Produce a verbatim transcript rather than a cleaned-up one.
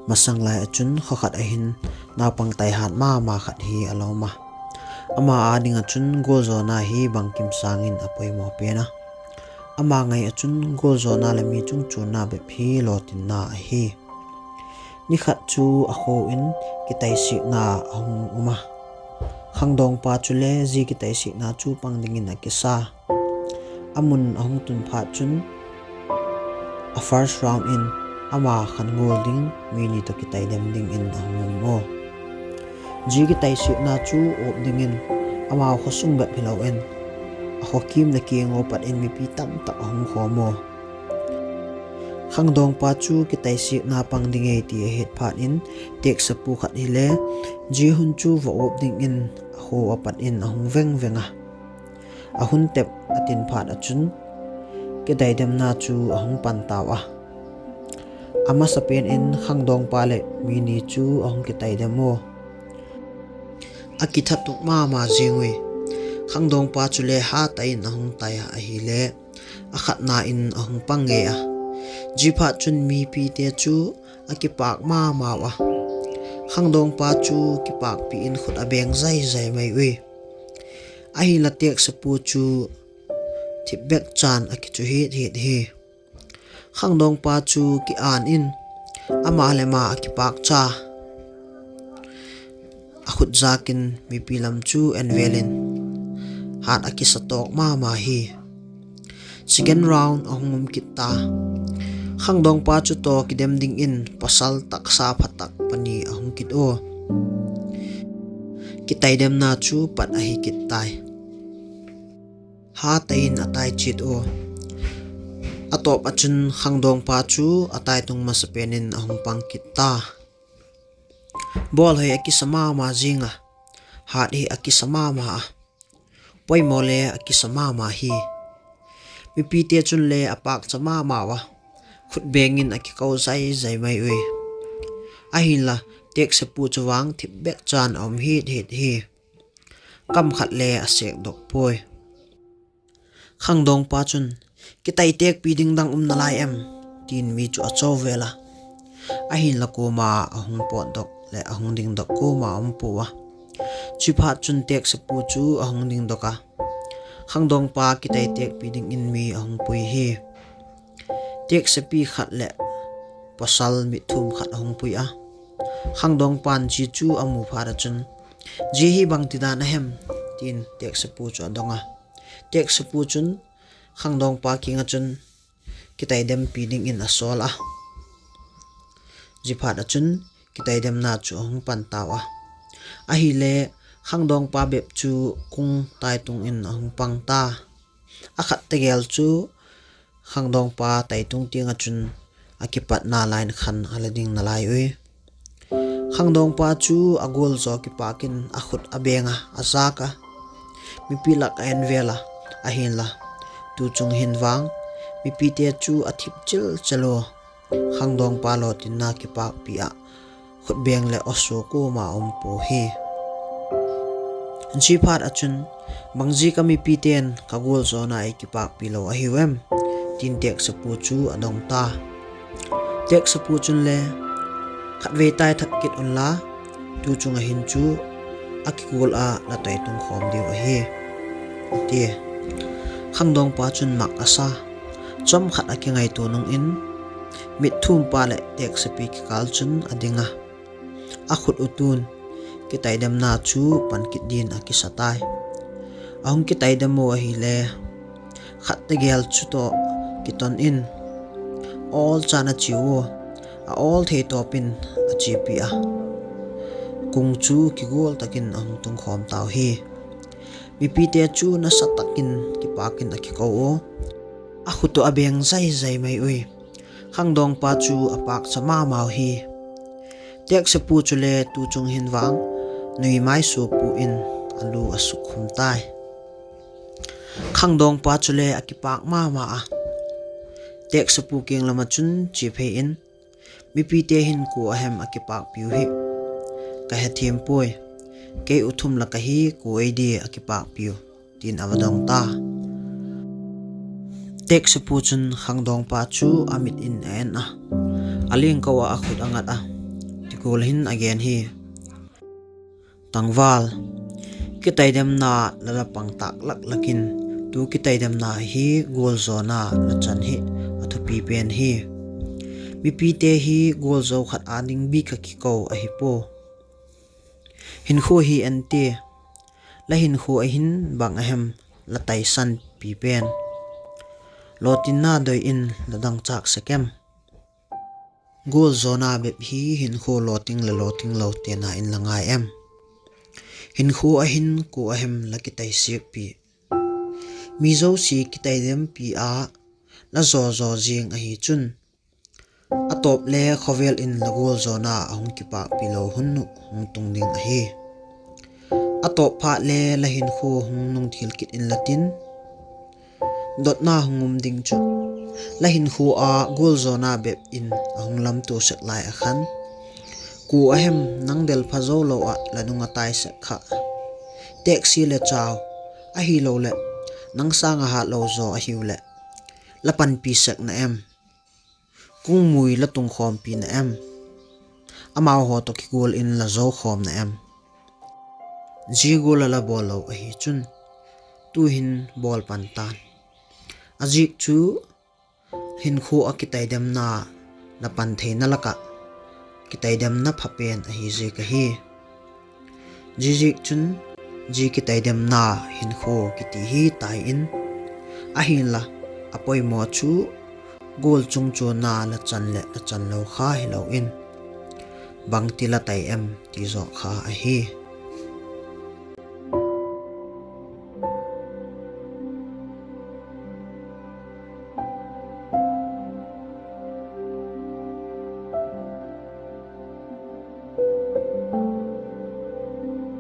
Masang lai ah chun khaw khat ah hin naupang tai hat ma ma khat hi a la um a. Ama â ding ah chun gualzawna hi bangkim sâng in a poimaw pen a. Ama ngai ah chun gualzawna leh mi chungchuanna bep hi lawtinna ahi. Ni khat chu a khua in kitaisikna a hung um a. Khangdawngpa chule zia kitaisikna chu pang dingin a kisa. A mun a hung tun phat chun a first round in ama khan gual ding mi ni tawh kitaidem dingin a hung um a. Zia kitaisikna chu uap dingin amau khawsung bep hilo in, a khawkîmna kiang ua pat in mipi tamtak a hung khawm ua. Khangdawngpa chu kitaisikna pang ding ei ti a het phat in, teksapu khat hile zia hun chu va uap dingin a khua a pat in a hung veng veng a. A hun tep a tin phat ah chun kitaidemna chu a hung pan tau a. A masapen in khangdawngpa leh mi ni chu a hung kitaidem ua. A kithatuk ma ma zing ui. Khangdawngpa chule hat ah in a hung tai a ahile, a khatna in a hung pang ngei a. Ziaphatchun mipite chu a kipâk ma mau a. Khangdawngpa chu kipâkpi in khut a beng zai zai mai ui. Ahinla teksapu chu thip bek chan a kichu hit hit hi. Khangdawngpa chu ki-an in, ama leh ama a kipâkcha. A khut zâk in mipi lam chu en vêl in, hat a kisa tawk ma ma hi. Second round a hung um kit ta. Khangdawngpa chu tawh kidem dingin pasal taksa pha tak pani a hung kit ua. Kitaidemna chu pat ahi kit tai. Hat ah in a tai chiat ua. A tawp ah chun khangdawngpa chu a taitung masapen in a hung pang kit ta. Bawlhoi a kisa ma ma zing a, hat hi a kisa ma ma a, poimaw le a kisa ma ma hi. Mipite chunle a pâkcha ma mau a, khut beng in a kiko zai zai mai ui. Ahinla, teksapu chu vang thip bek chan a um hit hit hi. Kam khat le a sêkdok puai. Khangdawngpa chun, Kitai têkpi ding dang um nalai em? tin mi chu a cho vêl a. Ahinla kuama a hung pawtdok leh a hung dingdok kuama um pua a. Chiphat chun teksapu chu a hung dingdok a, khangdawngpa kitai têkpi dingin mi a hung pui hi. Teksapi khat leh pasal mitthum khat a hung pui a. Khangdawngpa'n zia chu a mu phat ah chun, Zia hi bangtidan a hem? tin teksapu chu a dong a. Teksapu chun khangdawngpa kiang ah chun kitaidempi dingin a sawl a. Ziaphat ah chun kitaidemna chu a hung pan tau a. Ahile, khangdawngpa bep chu kung taitung in a hung pang ta. A khat tegel chu khangdawngpa taitung tiang ah chun a kipatna line khan a la ding nalai ui. Khangdawngpa chu a gual zaw kipâk in a khut a beng a, a zâk a. Mipi lak a en vêl a, ahinla, tu chung hin vang mipite chu a thip chil chel ua. Khangdawngpa lawtinna kipâkpi ah khut beng leh aw sua kuama um pua hi. Ziaphat ah chun, Bangziak a mipite'n ka gual zawna ei kipâkpi lo ahiu em? tin teksapu chu a dong ta. Teksapu chunle, Khatvei tai thak kit unla, tu chung ah hin chu a kigual a la taitung khawm diu ahi, a tia. Khangdawngpa chun mak a sa. Chawm khat a kingaitua nung in, mitthumpa leh teksapi kikâl chun a ding a, a khut u tu'n kitaidemna chu pan kit din a kisa tai. A hung kitaidem u ahile, khat tegel chu tawh kiton in, awl chan a chiau a, a awl thei tawp in a chiapi a, kung chu kigual tak in a hung tungkhawm tau hi. Mipite chu nasa tak in kipâk in a kiko u, a khut uh a beng zai zai mai ui. Khangdawngpa chu a pâkcha ma mau hi. Teksapu chule tu chung hin vang nui mai sua pua in a lu a sukkhum tai. Khangdawngpa chule a kipâk ma ma a, teksapu kiang lam ah chun chia phei in, Mipite hin kua a hem a kipâkpiu hi? Ka hethiam puai. Kei u thum lak ahi, kua ei dia a kipâkpiu? tin a va dong ta. Teksapu chun khangdawngpa chu a mit in a en a, a liangko ah a khut a ngat a. gual hin a gen hi. Tangval, kitaidemna la la pang tâk lak lak in, tu kitaidemna hi gualzawna la chan hi a thupi pen hi. Mipite hi gualzo khat â ding bik a kiko ahi pua. Hinkhua hi en tia, la hinkhua ah hin bang a hem la taisan pi pen? Lawtinna doi in la dangchâk sek em? Gualzawna bep hi hinkhua lawting leh lawting lo tena in la ngai em? Hinkhua ah hin kua a hem la kitaisiakpi? Mi zosia kitaidempi ah la zaw zaw ziang ahi chun, a tawp le khawvel in la gualzawna a hung kipâkpi lo hun uh hung tung ding ahi. A tawp phat le la hinkhua hung nung thil kit inla tin, dotna hung um ding chu, la hinkhua ah gualzawna bep in a hung lamtua sek lai ah khan, kua a hem nang del pha zo lo ah la nung a tai sek kha? Têksia leh chau, ahiloleh nang sâng a hâtlo zaw ahiu leh, la panpi sek na em? Kungmui la tungkhawmpi na em? Amau haw tawh kigual in la zo khawm na em? Zia gual a la bawl lo ahi chun, tu'hin bawl pan ta'n. A ziak chu, hinkhua ah kitaidemna la pan theina lak ah kitaidemna pha pen ahi ziak ahi. Ziaziakchun, zia kitaidemna hinkhua kiti hi tai in, ahinla, a poimaw chu gual chungchuanna la chan leh la chan lo kha hilo in, bangti la tai em ti zaw kha ahi.